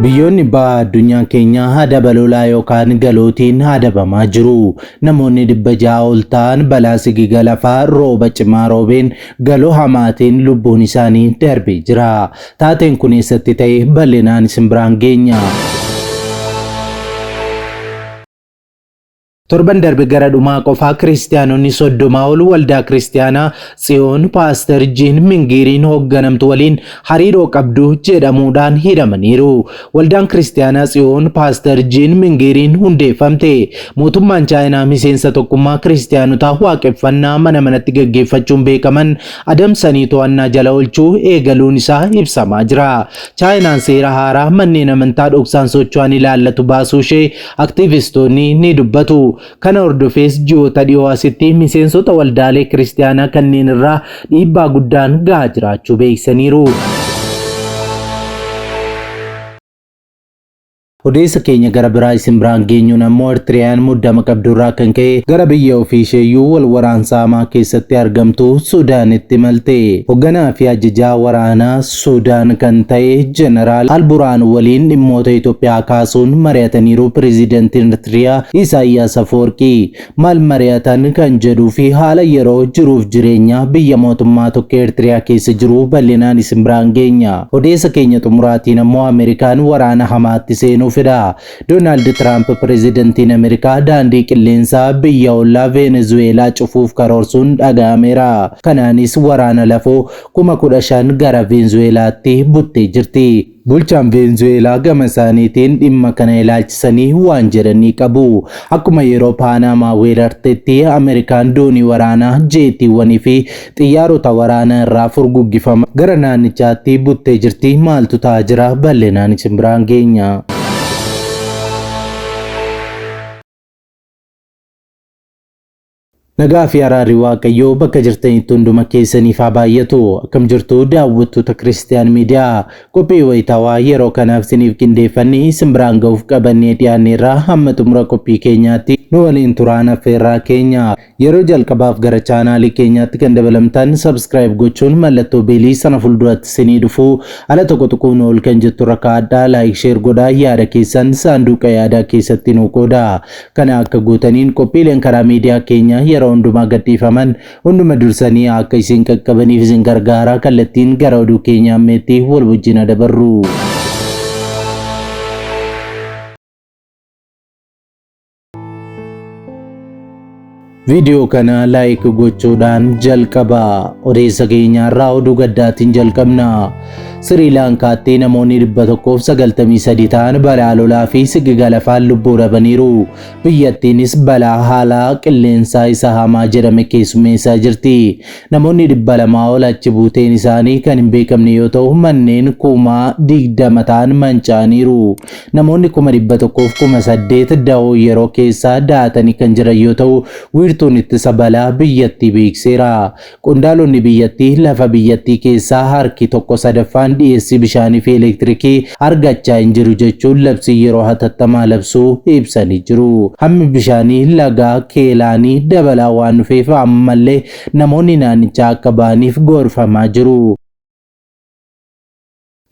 Biyyoonni baha addunyaa keenyaa adaba lolaa yookaan galootiin adabamaa jiru. Namoonni 600 ol ta'an balaa sigiga lafaa rooba cimaa roobeen galoo hamaatiin lubbuun isaanii darbee jira. Taateen kun eessatti ta'e bal'inaan isin biraan geenya. Torban darbe gara dhumaa qofaa Kiristiyaanonni 30 ol waldaa Kiristiyaanaa Tsiyoon Paaster Jiin Mingiiriin hoogganamtu waliin hariiroo qabdu jedhamuudhaan hidhamaniiru. Waldaan Kiristiyaanaa Tsiyoon Paaster Jiin Mingiiriin hundeeffamte. Mootummaan Chaayinaa miseensa tokkummaa Kiristiyaanotaa waaqeffannaa mana manatti gaggeeffachuun beekaman adamsanii to'annaa jala oolchuu eegaluun isaa ibsamaa jira. Chaayinaan seera haaraa manneen amantaa dhoksaan socho'an ilaallatu baasuu ishee aktiivistoonni ni dubbatu. Kana hordofees ji'oota dhiyoo asitti miseensota waldaalee kiristiyaanaa kanneen irraa dhiibbaa guddaan gahaa jiraachuu beeksisaniiru. Odeessa keenya gara biraa isin biraan geenyuun ammoo Ertiriyaan muddama qabdurraa kan ka'e gara biyya ofii isheeyyuu wal waraansa hamaa keessatti argamtu Suudaanitti imalte. Hoogganaa fi ajajaa waraanaa Suudaan kan ta'e Jeneraal Alburhaan waliin dhimmoota Itoophiyaa kaasuun mari'ataniiru Pireezidantiin Ertiriyaa Isaayyaas Afawarqii. Maal mari'atan kan jedhuu fi haala yeroo jiruuf jireenya biyya mootummaa tokko Ertiriyaa keessa jiru bal'inaan isin biraan geenya. Odeessa keenya xumuraatiin ammoo Ameerikaan waraana hamaatti seenuufidha. Doonaald Tiraamp pireezidantiin Ameerikaa daandii qilleensaa biyya ollaa Venezuweelaa cufuuf karoorsuun dhaga'ameera. Kanaanis waraana lafoo 15,000 gara Venezuweelaatti buttee jirti. Bulchaan Veenzuweelaa gama isaaniitiin dhimma kana ilaalchisanii waan jedhan ni qabu. Akkuma yeroo Paanaamaa weerartetti Ameerikaan doonii waraanaa, jeetiiwwanii fi xiyyaarota waraanaa irraa furguggifama gara naannichaatti buttee jirti. Maaltu ta'aa jira? Bal'inaan isin biraan geenya. Nagaa fi araarri Waaqayyoo bakka jirtanitti hunduma keessaniif haa baay'atu. Akkam jirtu daawwattoota Kiristiyaan Miidiyaa? Qophii wayitaawaa yeroo kanaaf isiniif qindeeffanne isin biraan ga'uuf qabannee dhiyaanneerra. Hamma xumura qophii keenyaatti nu waliin turaan affeerraa keenya. Yeroo jalqabaaf gara chaanaalii keenyaatti kan dabalamtan subscribe gochuun mallattoo beelii sana fuulduratti isinii dhufu ala tokko tuquun ol kan jettu irra kaa'adhaa. Like, share godhaa, yaada keessan saanduqa yaadaa keessatti nuu qoodaa. Kana akka gootaniin qophiileen karaa miidiyaa keenyaa yeroo hundumaa gadhiifaman hunduma dursanii akka isin qaqqabaniif isin gargaara. Kallattiin gara oduu keenya ammeetti wal wajjin dabarru. Viidiyoo kana like gochuudhaan jalqaba. Odeessa keenyaarraa oduu gaddaatiin jalqabna. Srii Laankaatti namoonni 193 ta'an balaa lolaa fi sigiga lafaan lubbuu dhabaniiru. Biyyattiinis balaa haala qilleensaa isa hamaa jedhame keessummeessaa jirti. Namoonni 200 ol achi buuteen isaanii kan hin beekamne yoo ta'u, manneen 20,000 ta'an manca'aniiru. Namoonni 108,000 dahoo yeroo keessaa da'atanii kan jiran yoo ta'u, wiirtuun ittisa balaa biyyattii beeksiseera. Qondaalonni biyyattii lafa biyyattii keessaa harki tokko sadaffaan dhiyeessii bishaanii fi elektirikii argachaa hin jiru jechuun labsii yeroo hatattamaa labsuu ibsanii jiru. Hammi bishaanii laga Keelaanii dabalaa waan dhufeef ammallee namoonni naannichaa akka ba'aniif gorfamaa jiru.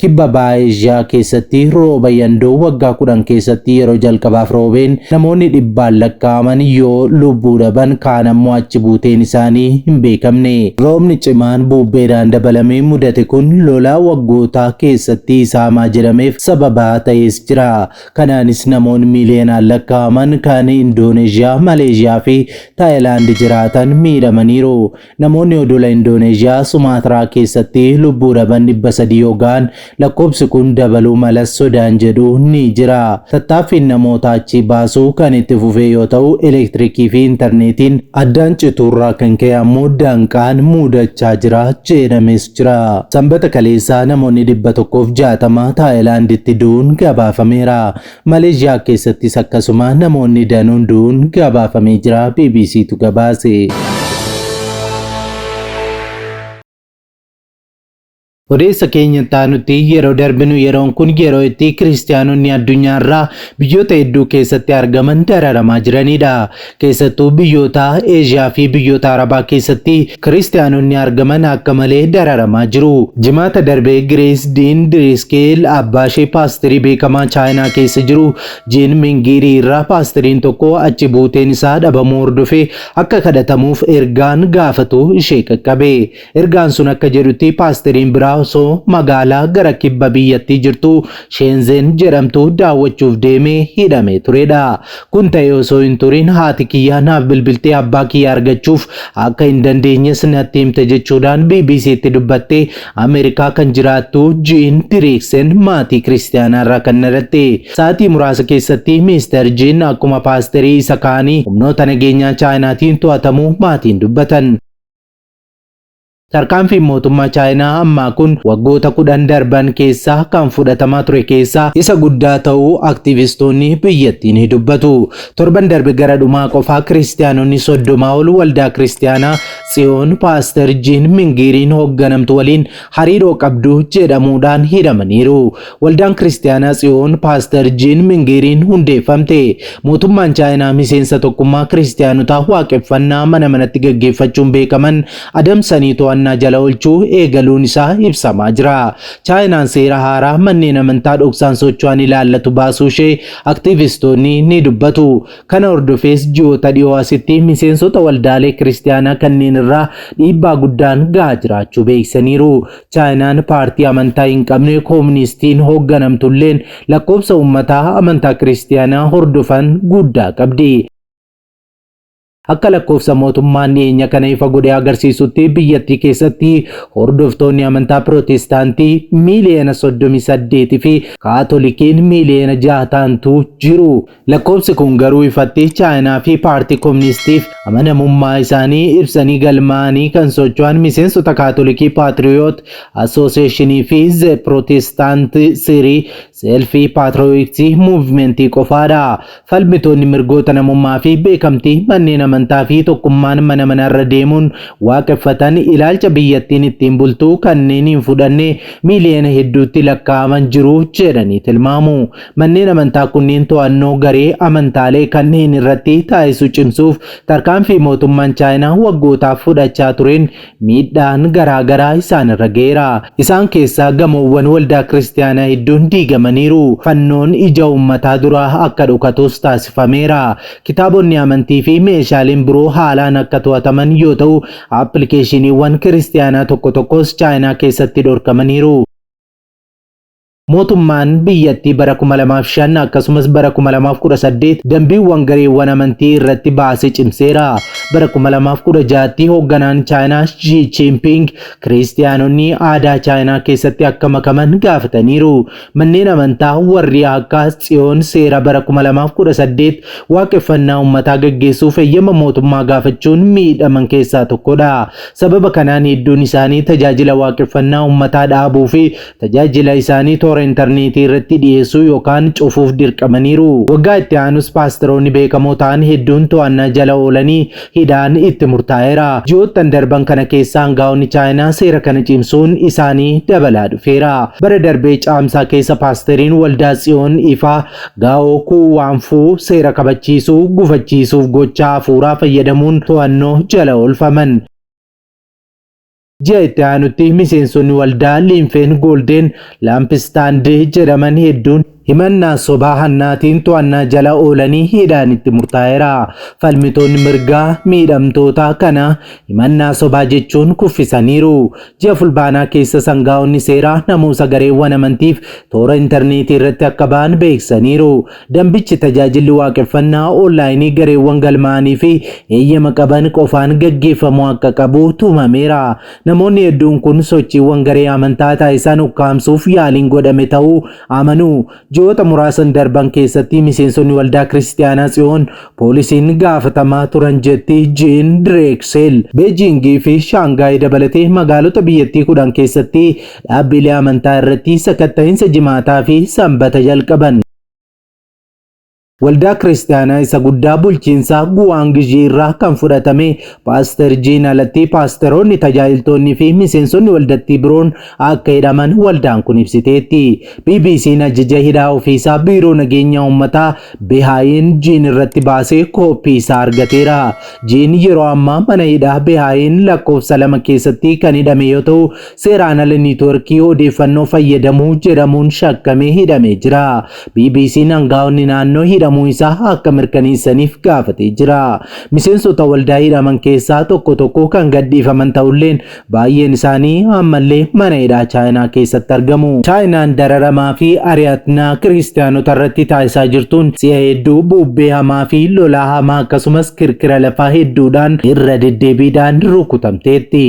Kibba Baha Eeshiyaa keessatti rooba yandoo waggaa 10 keessatti yeroo jalqabaaf roobeen namoonni dhibbaan lakkaa'aman yoo lubbuu dhaban kaan ammoo achi buuteen isaanii hin beekamne. Roobni cimaan buubbeedhaan dabalamee mudate kun lolaa waggoota keessatti isa hamaa jedhameef sababa ta'ees jira. Kanaanis namoonni miiliyoonaan lakkaa'aman kan Indooneezhiyaa, Maleeshiyaa fi Taayilaand jiraatan miidhamaniiru. Namoonni odola Indooneezhiyaa Sumaatraa keessatti lubbuu dhaban 300 yoo ga'an lakkoofsi kun dabaluu malas sodaan jedhu ni jira. Tattaaffiin namoota achii baasuu kan itti fufee yoo ta'u, elektirikii fi intarneetiin addaan cituurraa kan ka'e ammoo danqaan mudachaa jira jedhames jira. Sanbata kaleessaa namoonni 160 Taayilaanditti du'uun gabaafameera. Maleeshiyaa keessattis akkasuma namoonni danuun du'uun gabaafamee jira BBCtu gabaase. Odeessa keenya itti aanutti yeroo darbinu yeroon kun yeroo itti kiristiyaanonni addunyaarraa biyyoota hedduu keessatti argaman dararamaa jiranidha. Keessattuu biyyoota Eeshiyaa fi biyyoota Arabaa keessatti kiristiyaanonni argaman akka malee dararamaa jiru. Jimaata darbee Girees Diin Diriskeel abbaa ishee paasterii beekamaa Chaayinaa keessa jiru Jiin Mingiirii irraa paasteriin tokko achi buuteen isaa dhabamuu hordofee akka kadhatamuuf ergaan gaafatu ishee qaqqabe. Ergaan sun akka jedhutti paasteriin biraa osoo magaalaa gara kibba biyyattii jirtu Sheenzen jedhamtu daawwachuuf deemee hidhamee turedha. Kun ta'ee osoo hin turin haati kiyyaa naaf bilbiltee abbaa kiyya argachuuf akka hin dandeenyes natti himte jechuudhaan BBCtti dubbatte Ameerikaa kan jiraattu Jiin Diriiksen maatii kiristiyaanaa irraa kan dhalatte. Sa'aatii muraasa keessatti Miister Jiin akkuma paasterii isa kaanii humnoota nageenyaa Chaayinaatiin to'atamuu maatiin dubbatan. Tarkaanfiin mootummaa Chaayinaa ammaa kun waggoota 10 darban keessa kan fudhatamaa ture keessaa isa guddaa ta'uu aktiivistoonni biyyattii ni dubbatu. Torban darbe gara dhumaa qofaa Kiristiyaanonni 30 ol waldaa Kiristiyaanaa Tsiyoon Paaster Jiin Mingiiriin hoogganamtu waliin hariiroo qabdu jedhamuudhaan hidhamaniiru. Waldaan Kiristiyaanaa Tsiyoon Paaster Jiin Mingiiriin hundeeffamte. Mootummaan Chaayinaa miseensa tokkummaa Kiristiyaanotaa waaqeffannaa mana manatti gaggeeffachuun beekaman adamsanii to'annaa jala oolchuu eegaluun isaa ibsamaa jira. Chaayinaan seera haaraa manneen amantaa dhoksaan socho'an ilaallatu baasuu ishee aktiivistoonni ni dubbatu. Kana hordofees ji'oota dhiyoo asitti miseensota waldaalee Kiristiyaanaa kanneen irraa dhiibbaa guddaan gahaa jiraachuu beeksisaniiru. Chaayinaan paartii amantaa hin qabne kooministiin hoogganamtulleen lakkoofsa uummataa amantaa Kiristiyaanaa hordofan guddaa qabdi. Akka lakkoofsa mootummaan dhiyeenya kana ifa godhe agarsiisutti biyyattii keessatti hordoftoonni amantaa Pirootestaantii miiliyoona 38 fi Kaatolikiin miiliyoona 6 ta'antu jiru. Lakkoofsi kun garuu ifatti Chaayinaa fi paartii Koministiif amanamummaa isaanii ibsanii galmaa'anii kan socho'an miseensota Kaatolikii Paatriyoot Asooseeshinii fi The Protestant Sirii Seelfii Paatriyootsi Muuvimentii qofaadha. Falmitoonni mirgoota namummaa fi beekamtii manneen amantaa fi tokkummaan mana manarra deemuun waaqeffatan ilaalcha biyyattiin ittiin bultu kanneen hin fudhanne miiliyoona hedduutti lakkaa'aman jiru jedhanii tilmaamu. Manneen amantaa kunneen to'annoo garee amantaalee kanneen irratti taasisu cimsuuf tarkaanfii mootummaan Chaayinaa waggootaaf fudhachaa tureen miidhaan garaa garaa isaan irra ga'eera. Isaan keessaa gamoowwan waldaa kiristiyaanaa hedduun diigamaniiru. Fannoon ija uummataa duraa akka dhokatus taasifameera. Kitaabonni amantii fi meeshaaleen biroo haalaan akka to'ataman yoo ta'u, appilikeeshiniiwwan kiristiyaanaa tokko tokkos Chaayinaa keessatti dhorkamaniiru. Mootummaan biyyattii bara 2005 akkasumas bara 2018 dambiiwwan gareewwan amantii irratti baase cimseera. Bara 2016tti hoogganaan Chaayinaa Xi Jinping Kiristiyaanonni aadaa Chaayinaa keessatti akka makaman gaafataniiru. Manneen amantaa warri akka Tsiyoon seera bara 2018 waaqeffannaa uummataa gaggeessuuf eeyyama mootummaa gaafachuun miidhaman keessaa tokkodha. Sababa kanaan hedduun isaanii tajaajila waaqeffannaa uummataa dhaabuu fi tajaajila isaanii toora intarneetii irratti dhiyeessuu yookaan cufuuf dirqamaniiru. Waggaa itti aanus paasteroonni beekamoo ta'an hedduun to'annaa jala oolanii hidhaan itti murtaa'eera. Ji'oottan darban kana keessa aangaa'onni Chaayinaa seera kana cimsuun isaanii dabalaa dhufeera. Bara darbee caamsaa keessa paasteriin waldaa Tsiyoon Ifaa Gaa'oo Kuuwaanfuu seera kabachiisuu gufachiisuuf gochaa hafuuraa fayyadamuun to'annoo jala oolfaman. Ji'a itti aanutti miseensonni waldaa Liinfeen Gooldeen Laampistaand jedhaman hedduun himannaa sobaa hannaatiin to'annaa jala oolanii hidhaan itti murtaa'eera. Falmitoonni mirgaa miidhamtoota kana himannaa sobaa jechuun kuffisaniiru. Ji'a Fulbaanaa keessa sangaa'onni seeraa namuusa gareewwan amantiif toora intarneetii irratti akka ba'an beeksisaniiru. Dambichi tajaajilli waaqeffannaa onlaayinii gareewwan galmaa'anii fi eeyyama qaban qofaan gaggeeffamuu akka qabu tumameera. Namoonni hedduun kun sochiiwwan garee amantaa taasisan ukkaamsuuf yaaliin godhame ta'uu amanu. Ji'oota muraasan darban keessatti miseensonni waldaa Kiristiyaanaa Tsiyoon poolisiin gaafatamaa turan jetti Jiin Direekseel. Beejiingii fi Shaangaay dabalatee magaalota biyyattii 10 keessatti dhaabbilee amantaa irratti sakatta'iinsa Jimaataa fi Sanbata jalqaban. Waldaa Kiristaanaa isa guddaa bulchiinsa Guwaangizhii irraa kan fudhatame Paaster Jiin alatti paasteroonni, tajaajiltoonni fi miseensonni waldattii biroon akka hidhaman waldaan kun ibsiteetti. BBC'n ajaja hidhaa ofiisaa Biiroo Nageenya Uummataa Behaayin Jiin irratti baasee kooppii isaa argateera. Jiin yeroo ammaa mana hidhaa Behaayin lakkoofsa 2 keessatti kan hidhame yoo ta'u, seeraan ala niitworkii odeeffannoo fayyadamuu jedhamuun shakkamee hidhamee jira. BBC'n angaa'onni naannoo hidhamuu isaa akka mirkaneessaniif gaafatee jira. Miseensota waldaa hidhaman keessaa tokko tokko kan gadhiifaman ta'ulleen baay'een isaanii ammallee mana hidhaa Chaayinaa keessatti argamu. Chaayinaan dararamaa fi ari'atnaa Kiristiyaanota irratti taasisaa jirtuun si'a hedduu bubbee hamaa fi lolaa hamaa akkasumas kirkira lafaa hedduudhaan irra deddeebiidhaan rukutamteetti.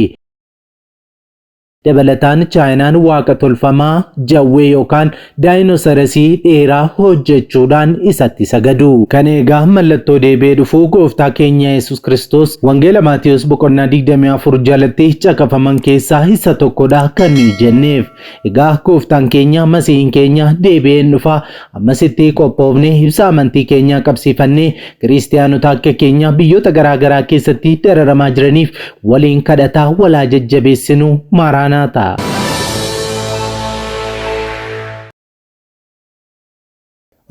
Dabalataan Chaayinaan waaqa tolfamaa jawwee yookaan daayinoosarasii dheeraa hojjechuudhaan isatti sagadu. Kan egaa mallattoo deebi'ee dhufuu gooftaa keenya Yesuus Kiristoos Wangeela Maatiyus boqonnaa 24 jalatti caqafaman keessaa isa tokkodha kan nuyi jenneef. Egaa gooftaan keenya Masiihiin keenya deebi'ee in dhufa. Ammasitti qophoofnee ibsa amantii keenyaa qabsiifannee Kiristiyaanota akka keenya biyyoota garaa garaa keessatti dararamaa jiraniif waliin kadhataa walaa jajjabeessinu. Maaraanaataa.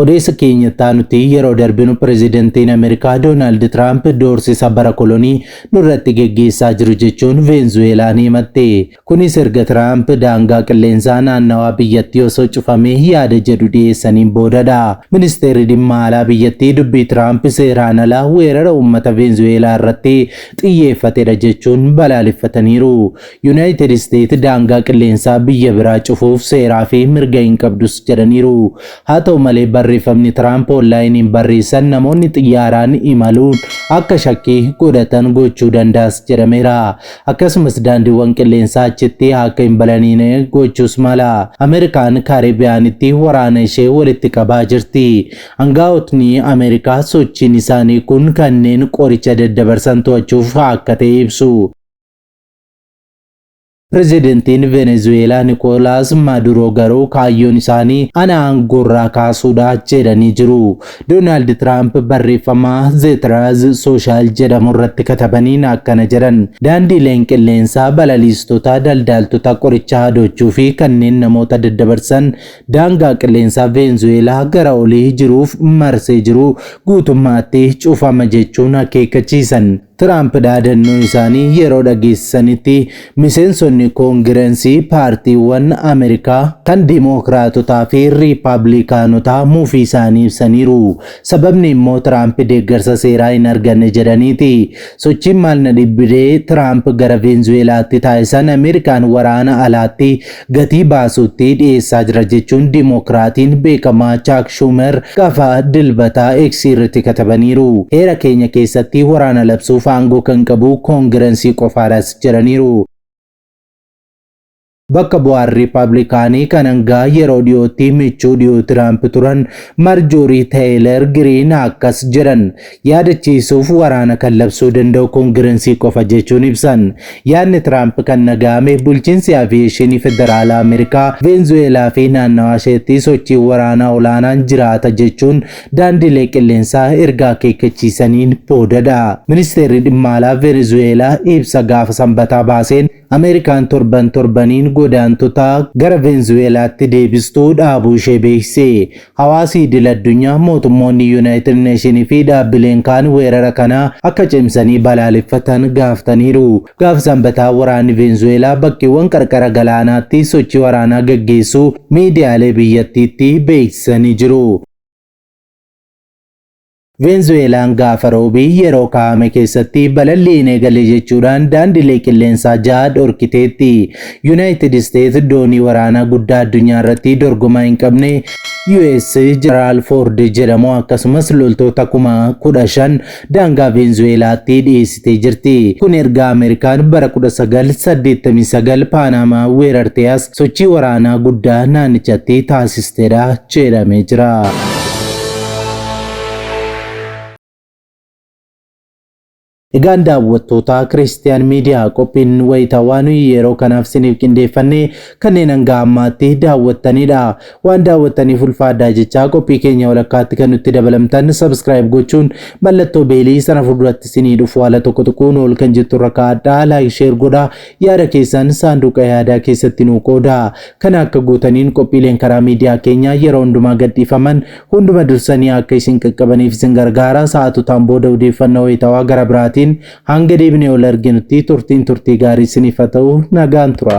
Odeessa keenya itti yeroo darbinu pirezidantiin Ameerikaa Doonaald Tiraamp doorsisa bara kolonii nurratti geggeessaa jiru jechuun Veenzuweelaan himatte. Kunis erga Tiraamp daangaa qilleensaa naannawaa biyyattii osoo cufamee yaada jedhu dhiyeessaniin boodadha. Ministeerri dhimma alaa biyyattii dubbii Tiraamp seeraan alaa weerara uummata Veenzuweelaa irratti xiyyeeffatedha jechuun balaaleffataniiru. Yuunaayitid Isteet daangaa qilleensaa biyya biraa cufuuf seeraa fi mirga hin qabdus jedhaniiru. Haa ta'u malee barreeffamni Tiraamp onlaayiniin barreessan namoonni xiyyaaraan imaluun akka shakkii godhatan gochuu danda'as jedhameera. Akkasumas daandiiwwan qilleensaa achitti akka hin balaliine gochuus mala. Ameerikaan Kaaribiyaanitti waraana ishee walitti qabaa jirti. Angaa'otni Ameerikaa sochiin isaanii kun kanneen qoricha daddabarsan to'achuuf akka ta'e ibsu. Pirezidantiin Venezuweelaa Nikoolaas Maaduroo garuu kaayyoon isaanii ana aangoorraa kaasuudha jedhanii jiru. Doonaald Tiraamp barreeffama The Truth Social jedhamu irratti katabaniin akkana jedhan. Daandiileen qilleensaa balaliistota, daldaaltota qoricha hadoochuu fi kanneen namoota daddabarsan daangaa qilleensaa Veenzuweelaa gara olii jiruuf marsee jiru guutummaatti cufama jechuun akeekkachiisan. Tiraamp dhaadannoo isaanii yeroo dhageessisanitti miseensonni koongirensii paartiiwwan Ameerikaa kan Dimookiraatotaa fi Riippaabilikaanotaa muufii isaanii ibsaniiru. Sababni immoo Tiraamp deeggarsa seeraa hin arganne jedhaniiti. Sochiin maal na dhibbidee Tiraamp gara Veenzuweelaatti taasisan Ameerikaan waraana alaatti gatii baasuutti dhiyeessaa jira jechuun Dimookiraatiin beekamaa Chaak Schumer gaafa Dilbataa X irratti katabaniiru. Heera keenya keessatti waraana labsuuf aangoo kan qabu koongirensii qofaadhas jedhaniiru. Bakka bu'aan Riippaabilikaanii kan hangaa yeroo dhiyootti michuu dhiyoo Tiraamp turan Marjoorii Teeyilar Giriin akkas jedhan. Yaadachiisuuf waraana kan labsuu danda'u koongirensii qofa jechuun ibsan. Yaadni Tiraamp kan dhaga'ame bulchiinsi aviyeeshinii federaalaa Ameerikaa Veenzuweelaa fi naannawaa isheetti sochii waraanaa olaanaan jiraata jechuun daandiilee qilleensaa erga akeekkachiisaniin boodadha. Ministeerri dhimma alaa Venezuweelaa ibsa gaafa Sanbataa baaseen Ameerikaan torban torbaniin godaantota gara Veenzuweelaatti deebistuu dhaabuu ishee beeksise. Hawaasi idil addunyaa, mootummoonni Yuunaayitid Neeshinii fi dhaabbileen kaan weerara kana akka cimsanii balaaleffatan gaaftaniiru. Gaafa Sanbataa waraanni Veenzuweelaa bakkeewwan qarqara galaanaatti sochii waraanaa gaggeessuu miidiyaalee biyyattiitti beeksisanii jiru. Veenzuweelaan gaafa Roobii yeroo kaa'ame keessatti balallii hin eegalle jechuudhaan daandilee qilleensaa 6 dhorkiteetti. Yuunaayitid Isteet doonii waraanaa guddaa addunyaa irratti dorgomaa hin qabne US Gerald Ford jedhamu akkasumas loltoota 15,000 daangaa Veenzuweelaatti dhiyeessitee jirti. Kun erga Ameerikaan bara 1989 Paanaamaa weerartee as sochii waraanaa guddaa naannichatti taasistedha jedhamee jira. Egaan daawwattoota Kiristiyaan Miidiyaa, qophiin wayitaawaa nuyi yeroo kanaaf siniif qindeeffannee kanneen hanga ammaatti daawwattanidha. Waan daawwattaniif ulfaadhaa jechaa, qophii keenya walakkaatti kan nutti dabalamtan subscribe gochuun mallattoo bell sana fuulduratti sinii dhufu haala tokko tuquun ol kan jettu irra kaa'adhaa, like, share godhaa, yaada keessan saanduqa yaadaa keessatti nuu qoodaa. Kana akka gootaniin qophiileen karaa miidiyaa keenyaa yeroo hundumaa gadhiifaman hunduma dursanii akka isin qaqqabaniif isin gargaara. Sa'aatotaan booda odeeffannoo wayitaawaa gara biraatiin hanga deebinee ol arginutti turtiin turtii gaarii isiniif haa ta'u, nagaan tura.